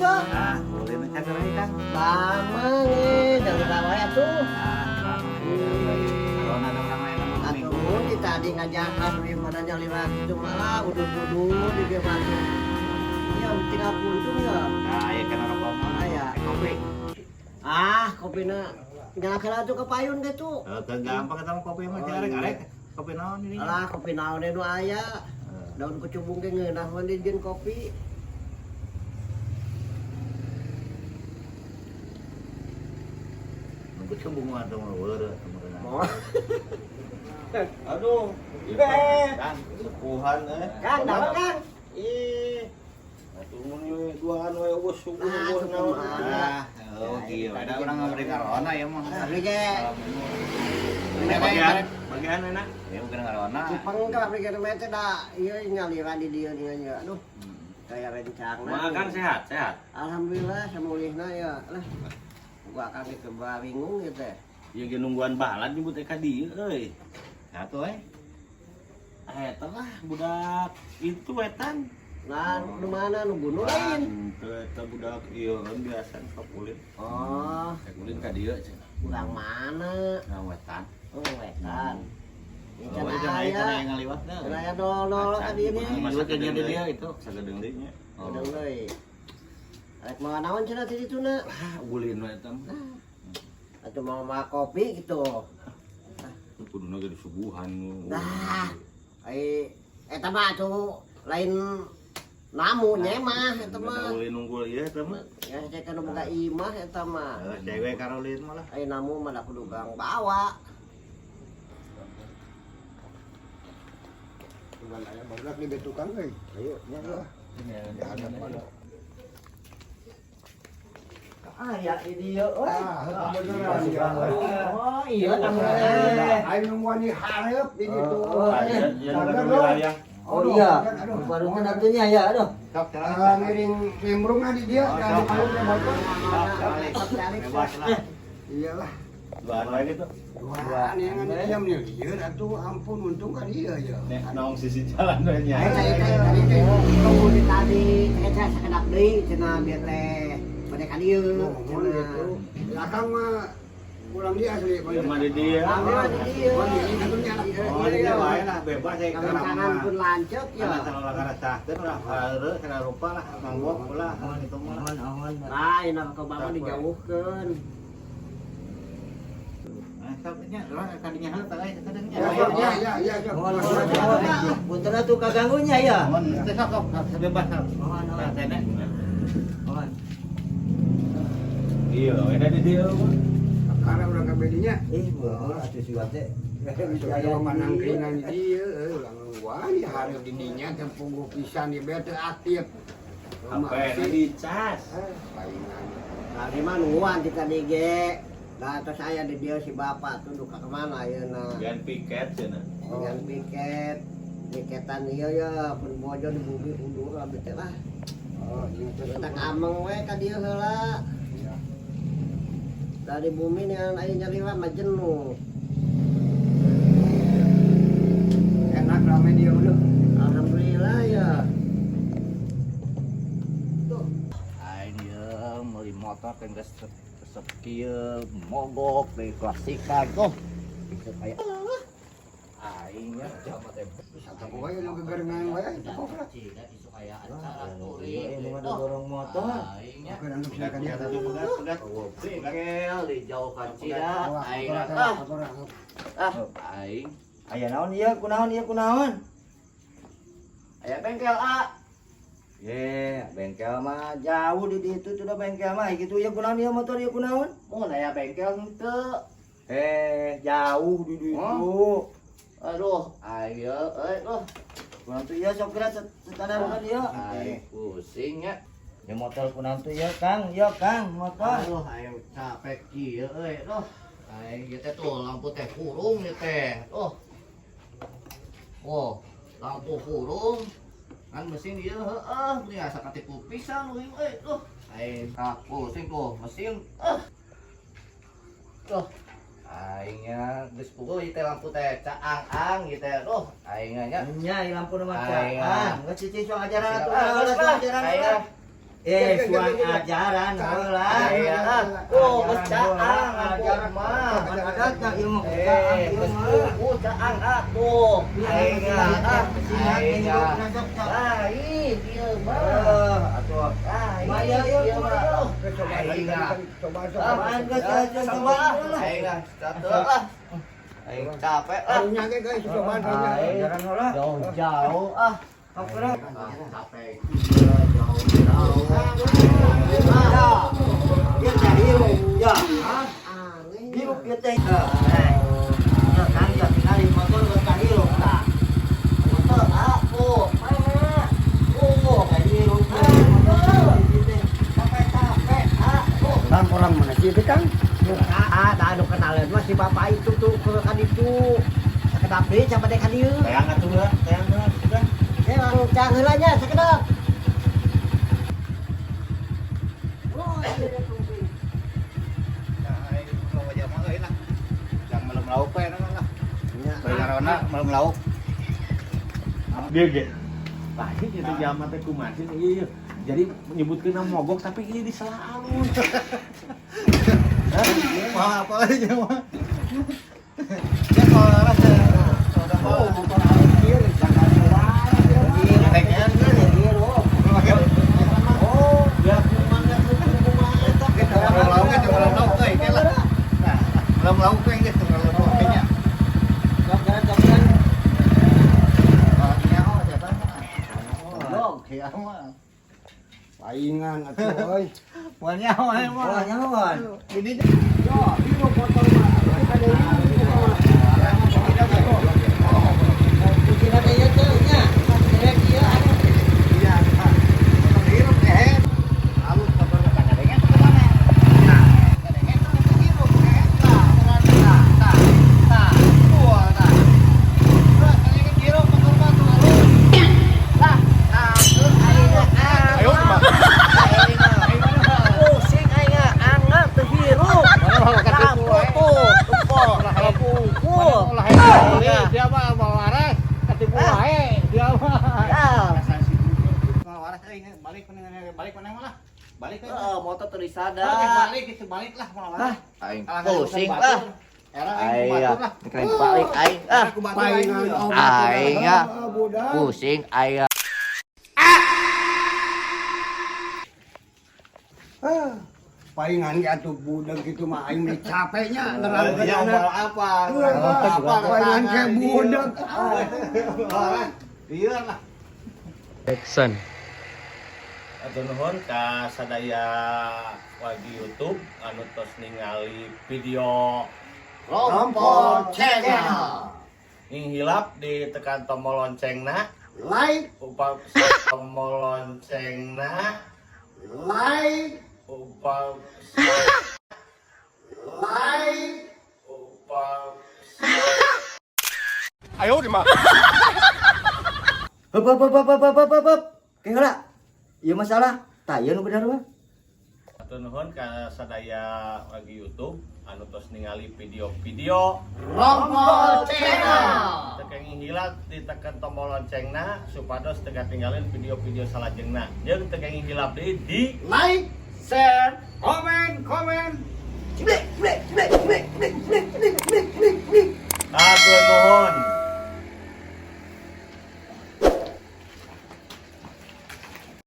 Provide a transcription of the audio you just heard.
tuh? Ah, ulin cager euy, Kang. Lama nih, jangan wae atuh. Ah, corona ada orang lain mah minggu. Atuh di tadi ngajakan di mana nyalira gitu malah udud-udud di dia masuk. Ya tinggal kuntung ya. Nah, aya kana rokok mah. Aya. Kopi. Ah, kopina nyalakeun atuh ke payun gitu. Eh, teu gampang eta mah kopi mah Oh, arek iya. arek. Kopi naon ini? Alah, kopi naon nu aya. Daun kecubung ge ngeunah mah dijieun kopi. Nunggu cembung mah atuh mah weureuh temenan. Moal. Aduh, Ibe. Kang, sepuhan eh. Kang, dapat Kang. Ih, Atuh mun ieu duaan we eueuh suguh Ah, eueuh naon. Ah, oh kieu ada urang ngaberi corona ya mah. Tapi ge Ini Bagian, bagian enak. Ya bukan corona. Cipeng ka pikir mah teh da ieu nyalira di dieu dieu nya. Aduh, kayak rencana. Mah kan sehat, sehat. Alhamdulillah samulihna ya. Lah, gua akan ke bingung gitu teh. Ieu ge nungguan balad nyebut ka dieu euy. Satu eh. Eta lah budak itu wetan. Nah, nu mana nu gunung lain? Henteu eta budak ieu kan biasa sok ulin. Oh, Rek ulin ka dieu cenah. urang mana? Nah, wetan. Oh, wetan. Oh, Can itu aya aya. yang ngaliwat teh. Can aya dol-dol Acan. tadi ini. Masa ke dia dia itu. Sagedeung deui nya. Oh. Udah euy. Rek mau naon cenah ti ditu na? Ah, ulin we eta mah. Atuh mau makan kopi gitu. Kuduna ge disuguhan. Nah, ai eta mah atuh lain namu nyemah eta mah. Ulin nunggul ieu eta mah. Ya saya kan boga imah eta mah. Eh, cewek Karolin malah. Ai namu mah da kudu gang bawa. Bukan aya barudak di tukang euy. Ayo, nya lah. Ya ada pada. Ah ya di dieu euy. Ah, kebenaran ya. Oh iya namanya. Ayo nungguan di hareup di ditu. Oh, Iya, iya, Aduh, wilayah. Oh iya, baru kan atunya ya aduh. Sok Ah, ngiring nimbrungna di dia, Oh, da sok. payungna motor. Sok bebas lah. Iyalah. Duaan wae gitu. Dua nih yang diam nih lieur atuh ampun untung kan iya ya. Nek naong sisi jalan we nya. Ayo ayo ayo tunggu di tadi saya sakedap deui cenah biar teh bade ka dieu Mohon gitu. cenah. Akang mah pulang dia asli. Ya mah di dieu. Kami mah di dieu. Oh, ini atunya. Oh, ini wae lah bebas ya Karencangan pun lanceuk ya. Karena kalau karasahkeun ulah hareuh segala rupa lah manggok ulah itu mah. Lain ke bapak dijauhkeun. Nah, sok nya urang kadinya heula teh euy sakedeung nya. Ya, ya, ya, ya, ya. Punten atuh kaganggunya ya. Mohon teh sok sok bebas sok. Mohon, Teh teh. mohon. Iya, ada di dieu mah. Karena urang ka bedinya. Ih, mohon atuh siwa teh. Saya manangkrinan di dieu, euy, ulang nungguan di hareup di dinya teh pungguh pisan di bete aktif. HP na dicas. Palingan. Nah, di mah nungguan di tadi ge. Nah, terus saya di dieu si bapak tuh duka kemana ayeuna. Gan piket cenah. Dengan piket, piketan ieu ya pun bojo di bumi undur abdi teh lah. Oh, iya teh. Kita kameng we ka dieu heula. Iya. Dari bumi nih aya nyalira mah jenuh. Enak rame dia udah. Alhamdulillah ya. Tuh. Aing ieu meuli motor teh geus resep kieu mogok deui klasikan tuh. Bisa kayak aing nya jama teh. Satu wae nu gegerengan wae itu kok. Ini mah dorong motor. Oke, anu silakan dia. Pegat pegat. Bengkel dijauhkan cida aing Ah, ah aing Aya naon ieu kunaon ieu kunaon? aya bengkel a. Ye, bengkel mah jauh di ditu tuh da bengkel mah kitu ieu kunaon ieu motor ieu kunaon? Mun aya bengkel henteu. Eh, jauh di ditu. Aduh, aing ieu euy tuh. Kunaon tuh ieu sok geura satanarukan ieu. Aing pusing nya. Ya motor kunaon tuh ieu Kang, ieu Kang motor. Aduh, aing capek kieu euy tuh. Aing ieu teh tuh lampu teh hurung ieu teh. Tuh. Oh, lampu hurung. Kan mesin ieu heueuh meni asa katipu pisan euy euy tuh. Aing ah pusing tuh mesin. Ah. Tuh. Aing nya geus puguh ieu teh lampu teh caang-ang ieu teh tuh. Aing nya Nya ieu lampu nu mah Aing, caang. Geus cicing sok ajaran atuh. Ah, Geus geus lah. ajaran Aing lah. ah. Eh, suang ajaran heula. Iya. Oh, geus caang atuh mah. Adatna ieu mah. Eh, geus puguh caang atuh. Aing ah, aing ah. Lain ieu mah. Atuh. Lain Maya ieu ieu mah. Coba Aing ah. coba Ah, coba. geus geus Coba ah. Aing ah, capek ah. Aing capek ah. Karunya ge guys, coba karunya. Aing Ajaran heula. Jauh-jauh ah. Apa Capek. Jauh-jauh. Ya. Ieu teh hirup. Ya. Aneh. Hirup ieu teh. Ya kan ya tinggal motor geus kahirup tah. Motor aku mana? Oh, Kahirup. capek-capek aku. Kang orang mana sih itu Kang? Ah, dah anu kenalan mah si bapak itu tuh ke kan itu. Sakedap deui siapa dek ka dieu. Teang atuh heula, teang heula sudah. Eh, bang cang heula nya sakedap. Oh, iya dia tunggu. Nah, aing mau wajah mah euy lah. Yang belum lauk we lah. Nya. Bayarona belum lauk. Dia ge. Lain itu zaman teh kumaha sih ieu ieu. Jadi menyebutkeun nama mogok tapi ieu di sela alun. Mah apa aja mah. Ya kalau rasa Oh, motor aing kieu jangan wae. Pengen Hirup. Oh, ya kumaha kumaha eta. Belum lauk kan belum lauk euy teh lah. Nah, belum lauk we geus belum lauk nya. Jalan-jalan. Oh, nyaho siapa mah. Goblok ya mah. Paingan atuh euy. Moal nyaho aya mah. Wah, nyahoan. Ini Yo, hirup motor mah. Ada hirup. Kucina teh ieu teh nya. Direk ieu anu. Iya, motor hirup teh. Lalu motor kata kadenge teh kemana? Nah, kadenge teh hirup teh. Tah, tah, tah, tah. Wah, tah. Wah, kadenge hirup motor mah tuh lalu. Lah, nah, tuh aing ah. Ayo coba. Aing ah. Pusing aing ah, anget teu hirup. Lampu tuh, tumpul, pukul. Dia mah mau waras, ketipu wae, dia mah. Ah, Mau waras euy, balik balik mana malah. Balik euy. Motor teu disada. Balik, balik, balik lah mau waras. Aing Pusing lah. Era aing Aing ku batur lah. keren balik aing ah. Era ku batur aing. Paingan obat. Aing ah. Budak. Pusing aing. Ah, paingan ge atuh budak kitu mah aing mah capeknya nerangkeun Dia anak. mau apa? Apa paingan ke budak. Iya lah. Action. Atur nuhun ka sadaya wargi YouTube anu tos ningali video Rompol Channel. Ing hilap ditekan tombol loncengna, Like, upam tombol loncengna, like, upam like. upam Hup hup hup hup hup hup hup. Ke heula. Ieu masalah. Tah ieu nu bener mah. Atur nuhun ka sadaya wargi YouTube anu tos ningali video-video Rompol Channel. Teu kenging hilap ditekan tombol loncengna supados teu katinggalin video-video salajengna. Jeung teu kenging hilap deui di Like, share komen, komen. Ciblek, ciblek, ciblek, ciblek.